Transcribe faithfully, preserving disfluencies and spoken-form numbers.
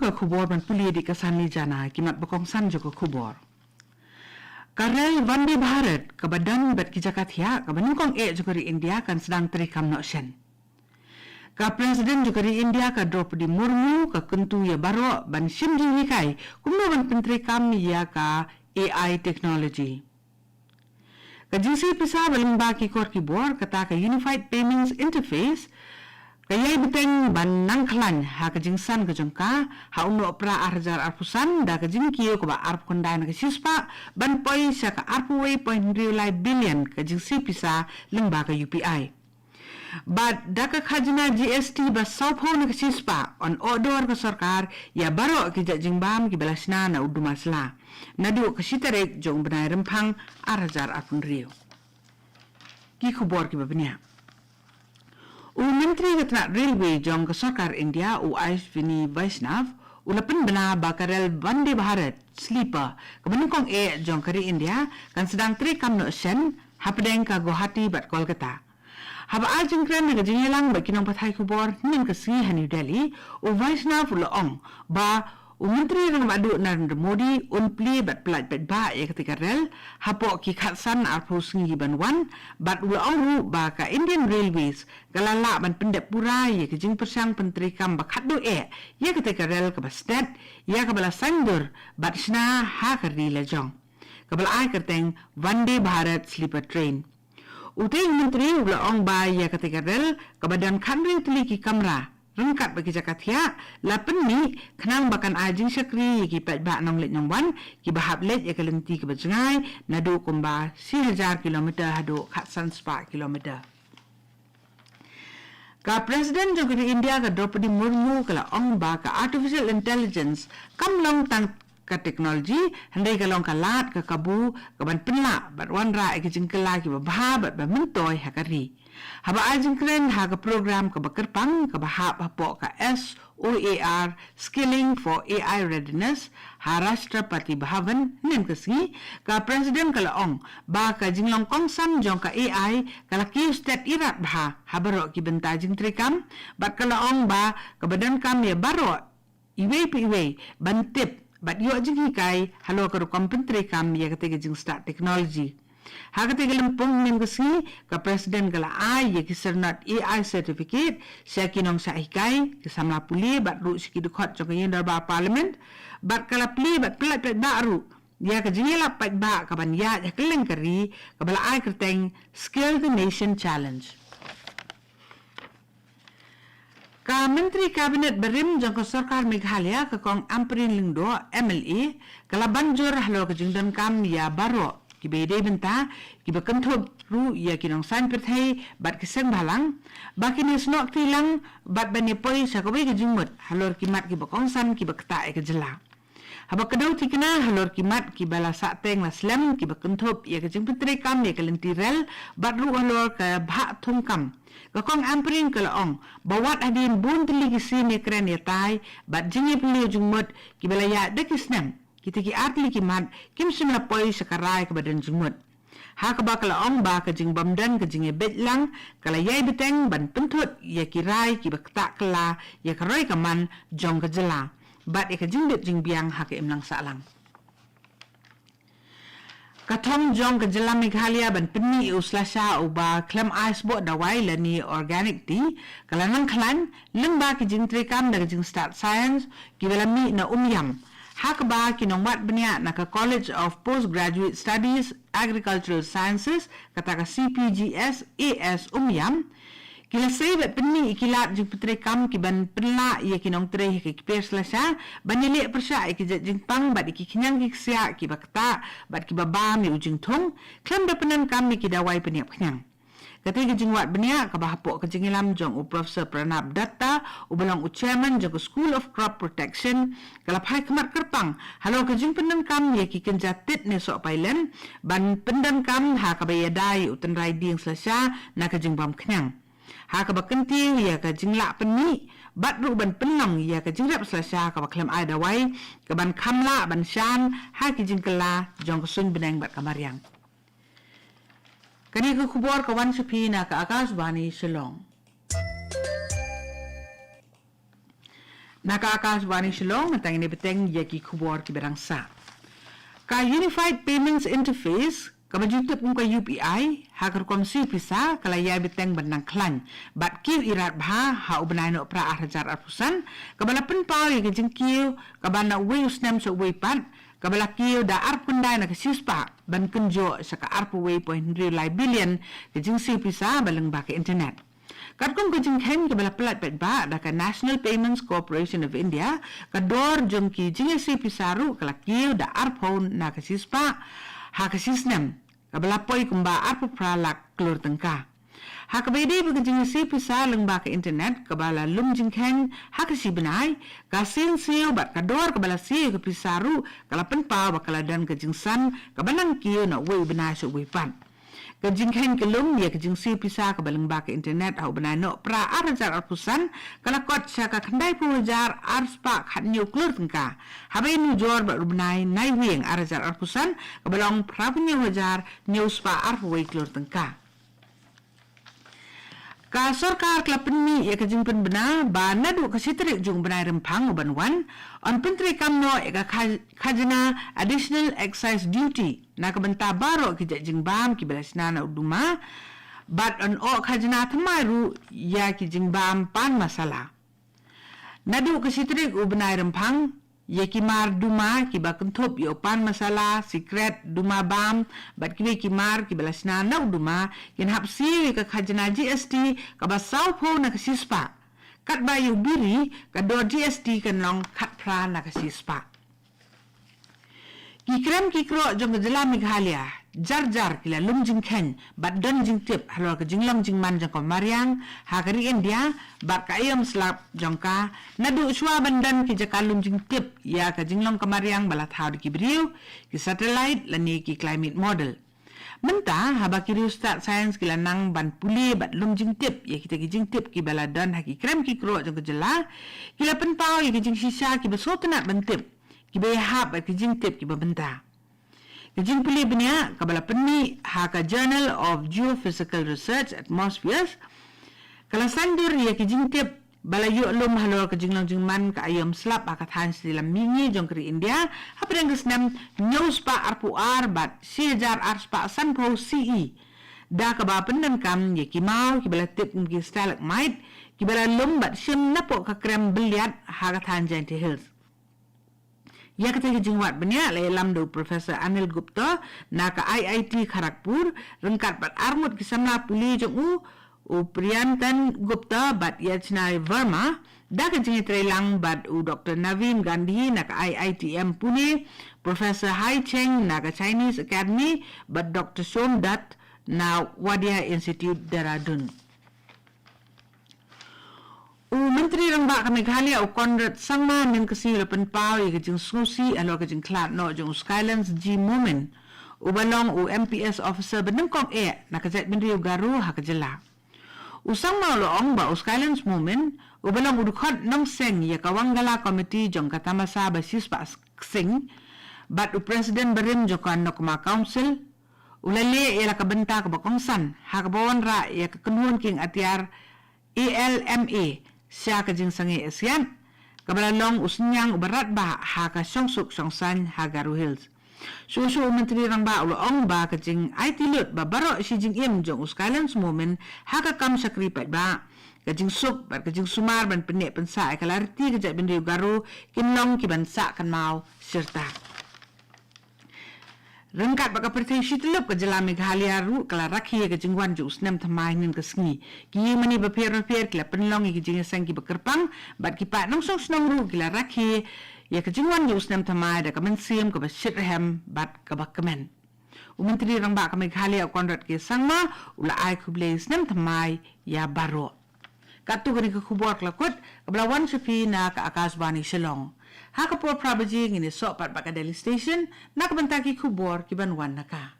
Ka khubor ban pule da ka Sanli Jana, ki mat ba kongsan jong ka khubor. Ka rel Vande Bharat, kaba don bad ki jaka thiah, kaba nyngkong eh jong ka ri India kan sdang treikam noh shen. Ka President jong ka ri India ka Draupadi Murmu ka kyntu ïa baroh ban shim jinghikai kumno ban pyntreikam ïa ka A I technology. Ka jingsiew pisa ba lyngba ki kor ki bor, kata ka Unified Payments Interface, ka ïai bteng ban nang khlaiñ ha ka jingsan ka jong ka ha u Nohprah ar hajar arphew san, da ka jingkiew kaba arphew khyndai na ka shispah ban poi sha ka arphew wei point hynriew lai billion ka jingsiew pisa lyngba ka U P I. Bad da ka khajna G S T ba sawphew na ka shispah, yn ohdor ka sorkar ïa baroh ki jait jingbam kiba la shna na u duma sla, naduh ka shi tarik jong u bnai Rymphang ar hajar arphew hynriew. Ki khubor kiba bniah. U Myntri ka tnat Railway jong ka sorkar India, u Ashwini Vaishnaw, u la pynbna ba ka rel Vande Bharat Sleeper, kaba nyngkong eh jong ka ri India, kan sdang treikam noh shen hapdeng ka Guwahati bad Kolkata. Haba ai jingkren ha ka jingïalang bad ki nongpathai khubor hynnin ka sngi ha New Delhi, u Vaishnaw u la ong ba u Myntri Rangbah Duh Narendra Modi un plie bad pyllait paidbah ïa katei ka rel hapoh ki khatsan arphew sngi ban wan, bad u la ong ruh ba ka Indian Railways ka la lah ban pyndep pura ïa ka jingpyrshang pyntreikam ba khatduh eh ïa katei ka rel kaba stet, ïa kaba la saiñdur bad shna ha ka ri lajong, kaba la ai kyrteng Vande Bharat Sleeper Train. Utei u Myntri u la ong ba ïa katei ka rel kaba don khathynriew tylli ki kamra ryngkat bad ki jaka thiah la pynmih khnang ba kan ai jingshakri ïa ki paidbah nongleit nongwan kiba hap leit ïa ka lynti kaba jngai, naduh kumba shi hajar kilometer haduh khatsan spah kilometer. Ka President jong ka ri India ka Draupadi Murmu ka la ong ba ka artificial intelligence kam long tang ka technology, hynrei ka long ka lad ka kabu kaban pynlah bad wanrah ïa ki jingkylla kiba bha bad ba myntoi ha ka ri. Haba ai jingkren ha ka program kaba kyrpang kaba hap hapoh ka S O A R, Skilling for A I Readiness, ha Rashtrapati Bhavan hynnin ka sngi, ka President ka la ong ba ka jinglong kongsan jong ka A I ka la kiew stet ïarap bha ha baroh ki bynta jingtreikam, bad ka la ong ba kaba donkam ïa baroh iwei pa iwei ban tip bad ïoh jinghikai halor ka rukom pyntreikam ïa katei ka jingstad technology. Ha katei ka lympung hynnin ka sngi, ka President ka la ai ïa ki syrnod A I certificate sha ki nongshah hikai, ki samla pule bad ruh sha ki dkhot jong ka Ïing Dorbar Parliament, bad ka la plie bad pyllait paidbah ruh ïa ka jingïalap paidbah kaban ïaid ha kylleng ka ri, kaba la ai kyrteng Skill the Nation Challenge. Ka Myntri Kabinet barim jong ka Sorkar Meghalaya, ka Kong Ampareen Lyngdoh, M L A, ka la ban jur halor ka jingdonkam ïa baroh kiba ïadei bynta, kiba kynthup ruh ïa ki nongsaiñ pyrthei bad ki seng bhalang, ba kin ïasnoh kti lang bad ban ïapoi sha kawei ka jingmut halor ki mat kiba kongsan kiba ktah ïa ka jylla. Haba kdew thikna halor ki mat kiba la sahteng la slem kiba kynthup ïa ka jingpyntreikam ïa ka lynti rel bad ruh halor ka bhah thungkam, ka Kong Ampareen ka la ong ba wat hadien bun tylli ki sien ïakren ïatai bad jingïapylliew jingmut kiba la ïaid da ki snem, kitei ki artylli ki mat kim shym la poi sha ka rai kaba don jingmut. Ha kaba ka la ong ba ka jingbym don ka jingïabeit lang ka la ïai bteng ban pynthut ïa ki rai kiba ktah kylla ïa ka roi ka man jong ka jylla bad ïa ka jingbit jingbiang ha ka imlang sahlang. Ka thong jong ka jylla Meghalaya ban pynmih ïa u slasha uba khlem ai sboh dawai lane organic tea ka la nang khlaiñ lyngba ki jingtreikam da ka jingstad science kiba la mih na Umiam. Ha kaba ki nongwad bniah na ka College of Postgraduate Studies Agricultural Sciences, kata ka C P G S A S Umiam, ki la sei bad pynmih ïa ki lad jingpyntreikam kiban pynlah ïa ki nongtrei ha ki kper slasha ban ïaleh pyrshah ïa ki jait jingpang bad ïa ki khñiang ki ksiah kiba ktah bad kiba bam ïa u jingthung, khlem da pyndonkam ïa ki dawai pynïap khñiang. Katei ka jingwad bniah kaba hapoh ka jingïalam jong u Professor Pranab Datta, uba long u Chairman jong ka School of Crop Protection, ka la phai khmat kyrpang halor ka jingpyndonkam ïa ki kynja tit ne soh pailen ban pyndonkam ha kaba ïada ïa u tynrai dieng slasha na ka jingbam khñiang. Ha kaba kyntiew ïa ka jinglah pynmih bad ruh ban pynlong ïa ka jingrep slasha kaba khlem ai dawai, kaban kham lah ban shan ha ki jingkylla jong ka suiñ bneng bad ka mariang. Kane ka khubor ka wan sha phi na ka Akashvani Shillong. Na ka Akashvani Shillong, mynta ngin ïa bteng ïa ki khubor kiba dang sah. Ka Unified Payments Interface, kaba ju tip kum ka U P I, ha ka rukom siew pisa, ka la ïai bteng ban nang khlaiñ bad kiew irat bha ha u bnai Nohprah ar hajar arphew san, kaba la pynpaw ïa ka jingkiew kaba na uwei u snem sha uwei pat, kaba la kiew da arphew khyndai na ka shispah, ban kynjoh sha ka arphew wei point hynriew lai billion ka jingsiew pisa ba lyngba ka internet. Katkum ka jingkheiñ kaba la pyllait paidbah da ka National Payments Corporation of India, ka dor jong ki jingïasiew pisa ruh ka la kiew da arphew na ka shispah ha ka shisnem, kaba la poi kumba arphew phra lak klur tyngka. Ha kaba ïadei bad ka jingïasiew pisa lyngba ka internet, kaba la lum jingkheiñ ha ka shi bnai, ka sien siew bad ka dor kaba la siew ïa ka pisa ruh ka la pynpaw ba ka la don ka jingsan kaba nang kiew na uwei u bnai sha uwei pat. Ka jingkheiñ ka lum ïa ka jingsiew pisa kaba lyngba ka internet ha u bnai Nohprah ar hajar arphew san, ka la kot sha ka khyndai phew hajar ar spah khathynñiew klur tyngka, haba ïanujor bad u bnai Naiwieng ar hajar arphew san, kaba long phra phew hynñiew hajar hynñiew spah arphew wei klur tyngka. Ka sorkar ka la pynmih ïa ka jingpynbna ba naduh ka shi tarik jong u bnai Rymphang uban wan, yn pyntreikam noh ïa ka kha-, khajna Additional Excise Duty na ka bynta baroh ki jait jingbam kiba la shna na u duma, bad yn ong khajna thymmai ruh ïa ki jingbam pan masala. Naduh ka shi tarik u bnai Rymphang, ïa ki mar duma kiba kynthup ïa u pan masala, sikret, duma bam, bad kiwei ki mar kiba la shna na u duma, kin hap siew ïa ka khajna G S T kaba saw phew na ka shispah. Katba ïa u biri, ka dor G S T kan long khatphra na ka shispah. Ki krem ki kro jong ka jylla Meghalaya, jar jar ki la lum jingkheiñ bad don jingtip halor ka jinglong jingman jong ka mariang ha ka ri India bad ka aïom slap jong ka, naduh shuwa ban don ki jaka lum jingtip ïa ka jinglong ka mariang ba la thaw da ki briew, ki satellite lane ki climate model. Mynta, haba ki riewstad science ki la nang ban pule bad lum jingtip ïa kita ki jingtip kiba la don ha ki krem ki kro jong ka jylla, ki la pynpaw ïa ki jingshisha kiba sngewtynnat ban tip, kiba ïahap bad ki jingtip kiba bynta. Ka jingpule bniah kaba la pynmih ha ka Journal of Geophysical Research, Atmospheres, ka la saiñdur ïa ki jingtip ba la ïoh lum halor ka jinglong jingman ka aïom slap ha ka thaiñ Sri Lanka mihngi jong ka ri India, hapdeng ka snem hynñiew spah arphew ar bad shi hajar ar spah sanphew C E. Da kaba pyndonkam ïa ki maw kiba la tip kum ki stalagmite, kiba la lum bad shim napoh ka krem bylliat ha ka thaiñ Jaintia Hills. Ïa kata ka jingwad bniah la ïalam da u Professor Anil Gupta na ka I I T Kharagpur, ryngkat bad arngut ki samla pule jong u, u Priyantan Gupta bad Yachna Verma, da ka jingïatreilang bad u Doctor Naveen Gandhi na ka I I T M Pune, Professor Hai Cheng na ka Chinese Academy, bad Doctor Shom Dutt na Wadia Institute Dehradun. U Myntri Rangbah ka Meghalaya u Conrad Sangma mynne ka sngi u la pynpaw ïa ka jingsngewsih halor ka jingkhlad noh jong u Skylands G Momin, uba long u M P S officer ba nyngkong eh na ka jaitbynriew Garo ha ka jylla. U Sangma u la ong ba u Skylands Momin, uba long u dkhot nongseng ïa ka Wangala Committee jong ka Tamasa ba shispah sing, bad u President barim jong ka Nokma Council, u la leh ïa la ka bynta kaba kongsan ha kaba wanrah ïa ka kynhun kieng atiar A L M A sha ka jingsangeh ïasiat, kaba la long u synñiang uba radbah ha ka shongsuk shongsaiñ ha Garo Hills. Shuh shuh u Myntri Rangbah u la ong ba ka jingaiti lut ba baroh shi jingim jong u Skylands Momin ha ka kam shakri paidbah, ka jingsuk bad ka jingsumar ban pynneh pynsah ïa ka lynti ka jaitbynriew Garo kin long kiban sah kynmaw shirta. Ryngkat bad ka pyrthei shi tyllup, ka jylla Meghalaya ruh ka la rakhe ïa ka jingwan jong u snem thymmai mynne ka sngi. Ki ïing mane bapher bapher ki la pynlong ïa ki jingïaseng kiba kyrpang, bad ki paid nongshong shnong ruh ki la rakhe ïa ka jingwan jong u snem thymmai da ka mynsiem kaba shitrhem bad kaba kmen. U Myntri Rangbah ka Meghalaya u Conrad K Sangma u la ai khublei snem thymmai ïa baroh. Katto katne ka khubor ka la kut, kaba la wan sha phi na ka Akashvani Shillong. Ha ka por phra baje ngin ïasoh pat bad ka Delhi Station na ka bynta ki khubor kiban wan na ka.